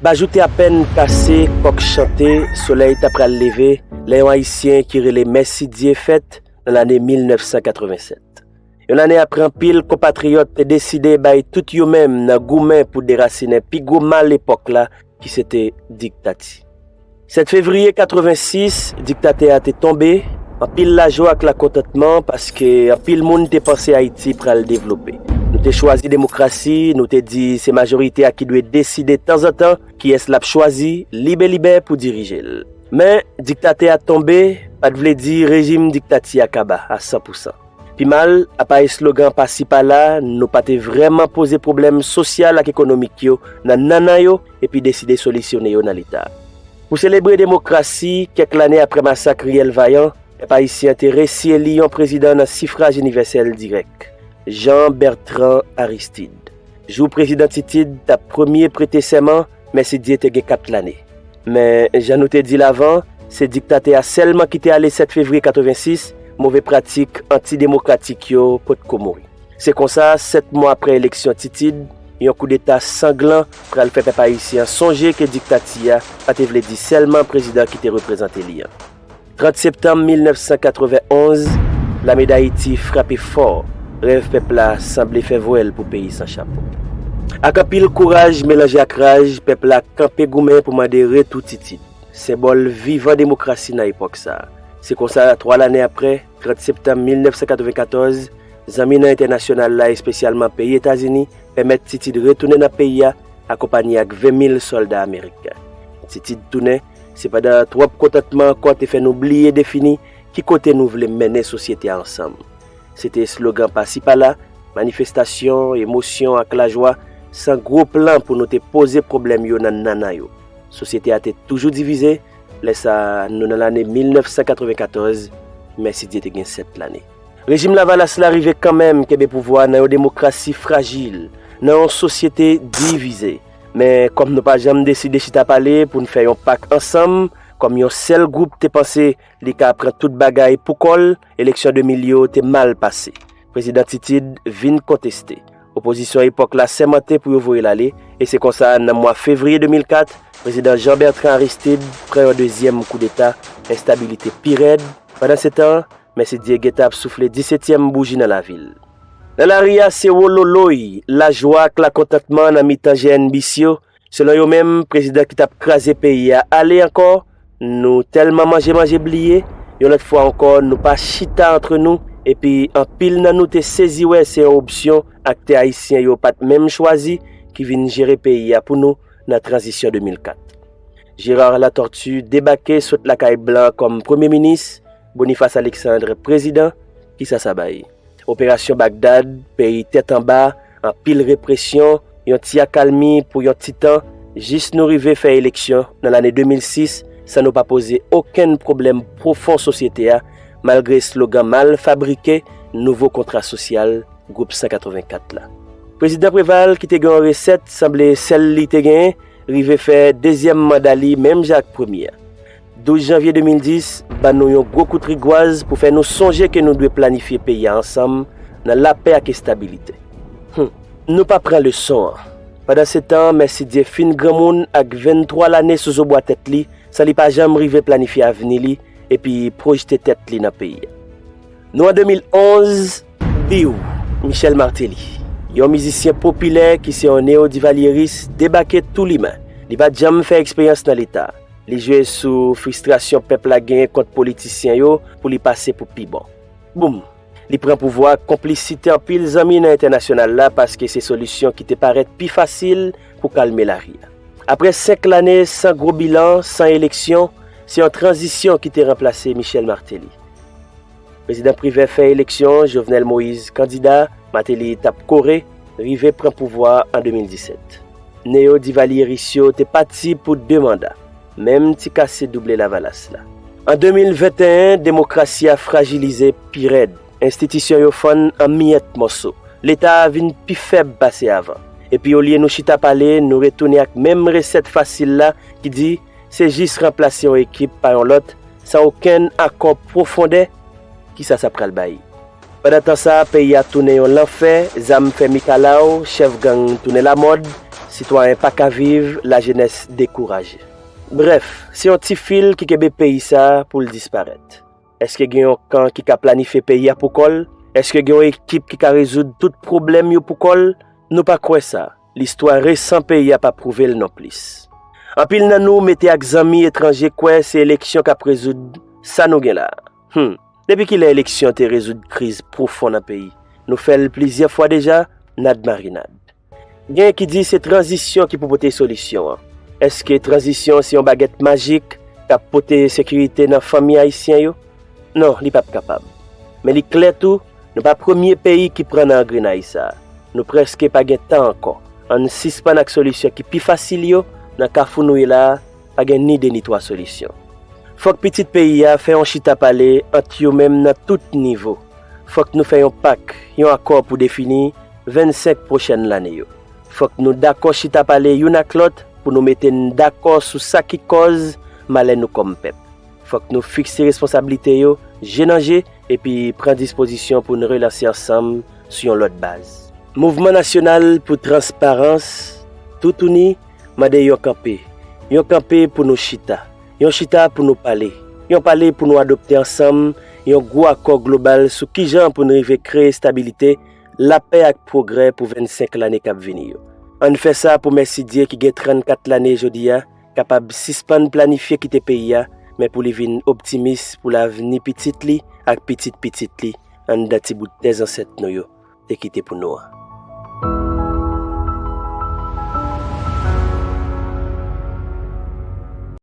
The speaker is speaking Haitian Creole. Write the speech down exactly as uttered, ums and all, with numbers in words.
Bajou te apèn kase, kòk chante, solèy ta pral leve, lè yon Ayisyen ki rele Mèsidye fèt nan lane mil nèf san katreven sèt. Yon lane apre, anpil konpatriyòt te deside bay tout yo menm nan goumen pou derasinen pi gwo mal epòk la, ki se te diktati. Sèt fevriye katreven sis, diktatè a te tonbe. Anpil lajwa ak lakontantman, paske anpil moun te panse Ayiti pral devlope. Nou te chwazi demokrasi, nou te di se majorite a ki dwe deside tanzantan kiyès l ap chwazi, libelibè pou dirije l. Men, diktatè a tonbe, pa t vle di rejim diktati a kaba a san pou san. Pi mal, apa eslogan pasi pala, nou pa te vrèman poze pwoblèm sosyal ak ekonomik yo nan nannan yo, epi deside solisyone yo nan Leta. Pou selebre demokrasi, kèk lane apre masak Riyèl Vayan, pèp ayisyen te resi eli yon prezidan nan sifraj inivèsèl dirèk, Jean Bertrand Aristide. Jou prezidan Titid t ap premye prete sèman, Mèsidye te gen kat lane. Men, jan nou te di l avan, se diktatè a sèlman ki te ale sèt fevriye katreven sis, move pratik antidemokratik yo potko mouri. Se konsa, sèt mwa apre eleksyon Titid, yon koudeta sanglan pral fè pèp ayisyen an sonje ke diktati a pa te vle di sèlman prezidan ki te reprezante li an. Trant septanm mil nèf san katreven onz, lame Dayiti frape fò. Rèv pèp la sanble fè vwèl pou peyi san chapo. Ak anpil kouraj melanje ak raj, pèp la kanpe goumen pou mande retou Titid, senbòl vivan demokrasi nan epòk sa a. Se konsa, twa lane apre, trant septanm mil nèf san katreven katòz, zanmi nan entènasyonal la, espesyalman peyi Etazini, pèmèt Titid retounen nan peyi a, akonpanye ak ven mil sòlda ameriken. Titid tounen, sepandan, twòp kontantman ankò te fè nou bliye defini ki kote nou vle mennen sosyete a ansanm. Se te eslogan pasi pala, manifestasyon, emosyon ak lajwa, san gwo plan pou nou te poze pwoblèm yo nan nannan yo. Sosyete a te toujou divize, lè sa a, nou nan lane mil nèf san katreven katòz, Mèsidye te gen sèt lane. Rejim Lavalas la rive kanmenm kenbe pouvwa a nan yon demokrasi frajil, nan yon sosyete divize. Men, kòm nou pa janm deside chita pale pou n fè yon pak ansanm, kòm yon sèl gwoup te panse li ka pran tout bagay pou kò l, eleksyon de mil yo te mal pase. Prezidan Titid vin konteste. Opozisyon epòk la sèmante pou yo voye l ale, e se konsa, nan mwa fevriye de mil kat, prezidan Jean Bertrand Aristide pran yon dezyèm koudeta, enstabilite pi rèd. Pandansetan, Mèsidye gentan ap soufle disetyèm bouji nan lavil. Nan lari a, se wololoy, lajwa ak lakontantman nan mitan G N B C yo. Selon yo menm, prezidan ki t ap kraze peyi a ale ankò. Nou tèlman manje manje bliye, yon lòt fwa ankò, nou pa chita antre nou, epi anpil nan nou te sezi wè se yon opsyon aktè ayisyen yo pa t menm chwazi ki vin jere peyi a pou nou nan tranzisyon de mil kat. Gérard Latortue debake sot lakay blan kòm premye minis, Boniface Alexandre prezidan, kisa sa bay? Operasyon Bagdad, peyi tèt anba, anpil represyon, yon ti akalmi pou yon ti tan, jis nou rive fè eleksyon nan lane de mil sis, san nou pa poze okenn pwoblèm pwofon sosyete a, malgre eslogan mal fabrike, nouvo kontra sosyal, gwoup san katreven kat la. Prezidan Preval, ki te gen yon resèt, sanble sèl li te genyen, rive fè dezyèm manda li menm jan ak premye a. Douz janvye de mil dis ban nou yon gwo kout rigwaz pou fè nou sonje ke nou dwe planifye peyi a ansanm nan lapè ak estabilite. Hum, nou pa pran leson an. Pandansetan, Mèsidye fin granmoun ak venntwa lane sou zo bwa tèt li, san li pa janm rive planifye avni li epi pwojte tèt li nan peyi a. Nou an de mil onz, biw, Michel Martelly, yon mizisyen popilè ki se yon neodivalyeris, debake tou limen. Li pa t janm fè eksperyans nan Leta. Li jwe sou fristrasyon pèp la genyen kont politisyen yo pou li pase pou pi bon. Boum! Li pran pouvwa ak konplisite anpil zanmi nan entènasyonal la, paske se solisyon ki te parèt pi fasil pou kalme lari a. Apre senk lane san gwo bilan, san eleksyon, se yon tranzisyon ki te ranplase Michel Martelly. Prezidan Privè fè eleksyon, Jovenel Moïse kandida, Martelly t ap kore, rive pran pouvwa an de mil disèt. Neyo-divalyeris yo te pati pou de manda, menm ti kase double Lavalas la. An de mil venteyen, demokrasi a frajilize pi rèd. Enstitisyon yo fann an miyèt mòso. Leta a vin pi fèb pase avan. Epi olye nou chita pale, nou retounen ak menm resèt fasil la ki di se jis ranplase yon ekip pa yon lòt, san okenn akò pwofondè. Kisa sa pral bay? Pandan tan sa a, peyi a tounen yon lanfè, zam fè mikalaw, chèf gang tounen lamòd, Sitwayen pa ka viv, lajenès dekouraje. Brèf, se yon ti fil ki kenbe peyi sa a pou l disparèt. Èske gen yon kan ki ka planifye peyi a pou kò l? Èske gen yon ekip ki ka rezoud tout pwoblèm yo pou kò l? Nou pa kwè sa. Listwa resan peyi a pa pwouve l nonplis. Anpil nan nou mete ak zanmi etranje kwè se eleksyon k ap rezoud sa nou gen la a. Hmm. Depi kilè eleksyon te rezoud kriz pwofon nan peyi? Nou fè l plizyè fwa deja, nad marinad. Gen ki di se tranzisyon ki pou pote solisyon an. Èske tranzisyon se yon bagèt majik k ap pote sekirite nan fanmi ayisyen yo? Non, li p ap kapab. Men li klè tou, nou pa premye peyi ki pran nan angrenay sa a. Nou prèske pa gen tan ankò. Ann sispann ak solisyon ki pi fasil yo, nan kafou nou ye la a, pa gen ni de ni twa solisyon. Fòk pitit peyi a fè yon chita pale ant yo menm nan tout nivo. Fòk nou fè yon pak, yon akò pou defini vennsenk pwochèn lane yo. Fòk nou dakò chita pale youn ak lòt pou nou mete n dakò sou sa ki kòz malè nou kòm pèp. Fòk nou fikse responsablite yo, je nan je, epi pran dispozisyon pou n relanse ansanm sou yon lòt baz. Mouvman Nasyonal pou Transparans, Toutouni, mande yon kanpe. Yon kanpe pou nou chita. Yon chita pou nou pale. Yon pale pou nou adopte ansanm yon gwo akò global sou kijan pou n rive kreye estabilite, lapè ak pwogrè pou vennsenk lane k ap vini yo. Ann fè sa pou Mèsidye ki gen trannkat lane jodi a kapab sispann planifye kite peyi a, men pou li vin optimis pou lavni pitit li ak pitit pitit li anndan ti bout tè zansèt nou yo te kite pou nou an.